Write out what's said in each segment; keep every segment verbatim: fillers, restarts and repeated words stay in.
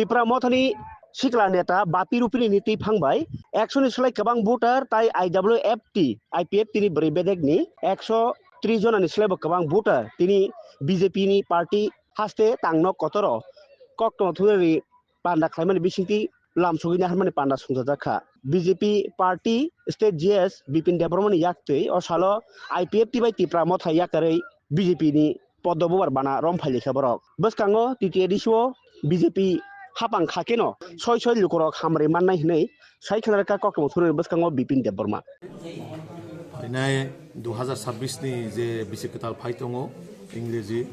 Tipra Mothani sikla neta Bapi Rupini ni twi phang bai ekso ni slai kwbang voter tai I W F T, I P F T ni bwrwi bedek ni ekso tris jona ni slai bo kwbang voter tini B J P ni party haste tangno kotoro koktwma thunani panda khlaimani bisingtwi lamsogwi naharmani panda songchajakha. B J P party state G S Bipin Debbarma ni yaktwi o salo I P F T bai Tipra Motha yakarwi B J P ni poddo bubar bana rom phailikha borok. Bwskango T T A D C o B J P hapang kha keno soi soi lukurok hamri mannai hinwi sai khwnarwkha koktwma thunani bwskango Bipin Debbarma. Phainai dui hajar sabbish ni je bisi kwtal phai tongo, Ingreji,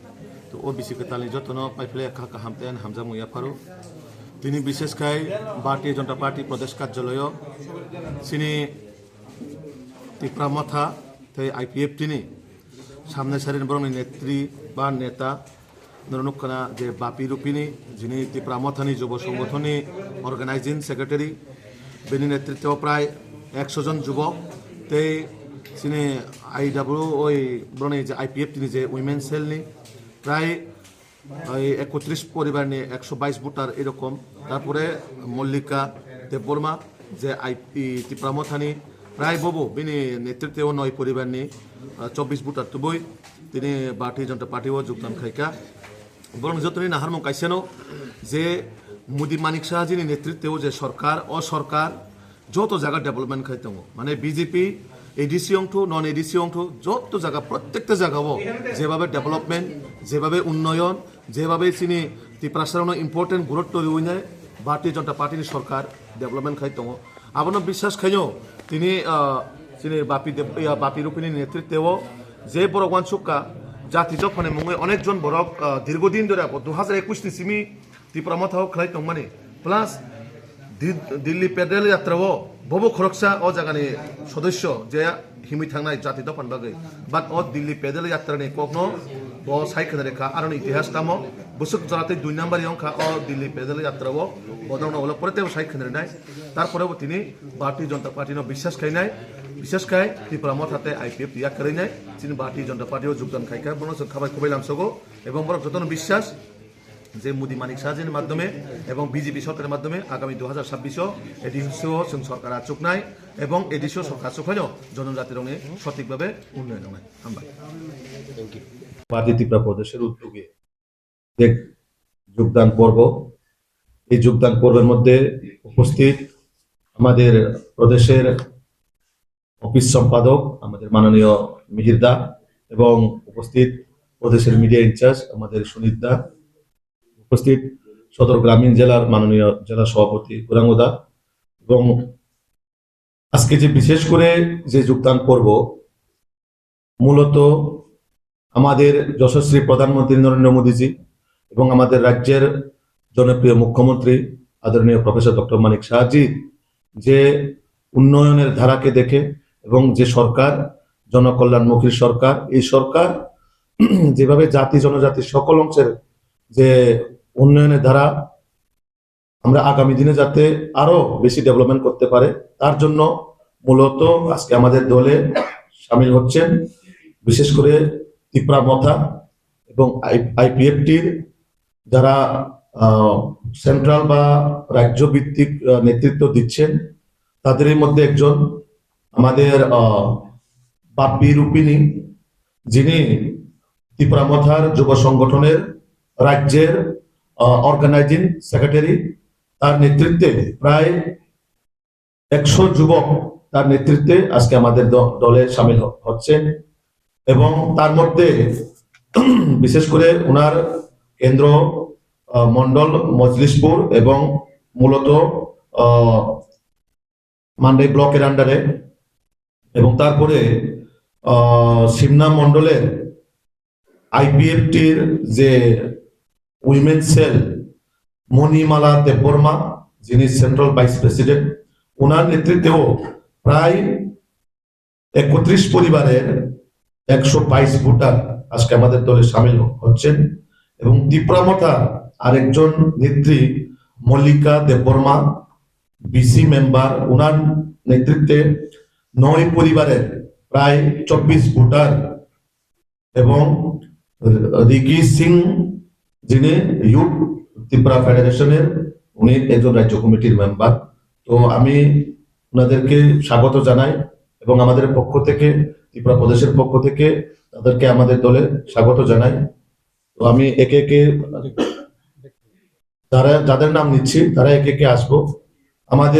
to o bisi kwtal ni jotono paiphle kha kaham tei hamjakmung yapharo. Tini bishesh khai Bharatiya Janata Party Pradesh Karjalayo chini Tipra Motha tei I P F T ni samnai sari borokni netri ba neta, norok nukha na je Bapi Rupini, jini Tipra Mothani Jubo Songothonni organizing secretary, bini netritwo prai ekso jon jubok tei chini I W O borokni je I P F T ni je women cell ni prai ekotris poribar ni ekso bais voter erokom, tarpore Mallika Debbarma je I P Tipra Mothani prai bobo bini netritwo noi poribar ni chobbish voter tubui tini Bharatiya Janata Party o jogdan khaikha. Borok jotoni naharmung kaisano je Modi Manik Saha jini netritwo je sorkar, o sorkar joto jaga development khai tongo. Mane B J P A D C ongthu, non A D C ongthu, joto jaga, prottekta jaga o jebabe development, jebabe unnoyon, jebabe chini Tiprasarokno important gurutto riwi nai Bharatiya Janata Party ni sorkar development khai tongo. Abono biswas khaino tini, ah, chini Bapi Deb-, ya, Bapi Rupini netritwo je borok wansukha jati dophani mungwi onek jon borok, ah, dirgo din dhore abo dui hajar ekush ni simi Tipra Motha o khlai tongmani. Plus Di-, Delhi Pedal Yatra o bobo khoroksa o jagani sodosyo je himwi thangnai jati dophani bagwi. But o Delhi Pedal Yatra ni kokno bo sai khwnarikha, aroni itihas tamo bwswk jora tei dui number wngkha o Delhi Pedal Yatra o, bo dongno ulo pore teibo sai khwnariknai. Tarpore bo tini Bharatiya Janata Party no biswas khainai, biswas khai Tipra Motha tei I P F T yakarwi nai, chini Bharatiya Janata Party o jogdan khaikha, bono chwng khabai khwbai lamsogo, ebong borok jotono biswas je Modi Manik Saha jini madhyome ebong B J P sorkar ni madhyome agami dui hajar sabbish o A D C o chwng sorkar achuknai ebong A D C o sorkar achukhaino jonojatirokni sothik bhabe unnoyon wngnai. Hambai. Party Tripura Pradeshor uddyoge je jogdan porbo, ei jogdan porber moddhe uposthit amader pradeshor office সম্পাদক আমাদের মাননীয় মিহির দা এবং উপস্থিত প্রদেশের media in charge আমাদের সুনীত দা, উপস্থিত সদর গ্রামীণ জেলার মাননীয় জেলা সভাপতি গৌরাঙ্গ দা এবং আজকে যে বিশেষ করে যে যোগদান পর্ব, মূলত আমাদের যশস্বী প্রধানমন্ত্রী নরেন্দ্র মোদীজি এবং আমাদের রাজ্যের জনপ্রিয় মুখ্যমন্ত্রী আদরণীয় প্রফেসর ডক্টর মানিক সাহাজি যে উন্নয়নের ধারাকে দেখে এবং যে সরকার, জনকল্যাণমুখী সরকার, এই সরকার যেভাবে জাতি জনজাতি সকল অংশের যে উন্নয়নের ধারা আমরা আগামী দিনে যাতে আরো বেশি ডেভেলপমেন্ট করতে পারে, তার জন্য মূলত আজকে আমাদের দলে সামিল হচ্ছেন বিশেষ করে তিপ্রা মথা এবং আইপিএফটির যারা সেন্ট্রাল বা রাজ্য ভিত্তিক আহ, নেতৃত্ব দিচ্ছেন, তাদের মধ্যে একজন আমাদের আহ, বাপ্পি রূপিণী, যিনি তিপ্রা মথার যুব সংগঠনের রাজ্যের অর্গানাইজিং সেক্রেটারি। তার নেতৃত্বে প্রায় একশো যুবক তার নেতৃত্বে আজকে আমাদের দ- দলে সামিল হ- হচ্ছেন এবং তার মধ্যে বিশেষ করে ওনার কেন্দ্র আহ, মণ্ডল মজলিশপুর এবং মূলত আহ, মান্ডাই ব্লকের আন্ডারে এবং তারপরে আহ, সিমনা মণ্ডলের আইপিএফটির যে উইমেন সেল মণিমালা দেববর্মা, যিনি সেন্ট্রাল ভাইস প্রেসিডেন্ট, ওনার নেতৃত্বেও প্রায় একত্রিশ পরিবারের একশো বাইশ ভোটার আজকে আমাদের দলে সামিল হ- হচ্ছেন এবং তিপ্রা মথার আরেকজন নেত্রী মল্লিকা দেববর্মা, বিসি মেম্বার, ওনার নেতৃত্বে নয় পরিবারের প্রায় চব্বিশ ভোটার এবং রিকি সিং, যিনি ইউথ ত্রিপুরা ফেডারেশনের উনি একজন রাজ্য কমিটির মেম্বার। তো আমি ওনাদেরকে স্বাগত জানাই এবং আমাদের পক্ষ থেকে, ত্রিপুরা প্রদেশের পক্ষ থেকে তাদেরকে আমাদের দলে স্বাগত জানাই। তো আমি একে একে তারা, যাদের নাম নিচ্ছি, তারা একে একে আসবো। আমাদের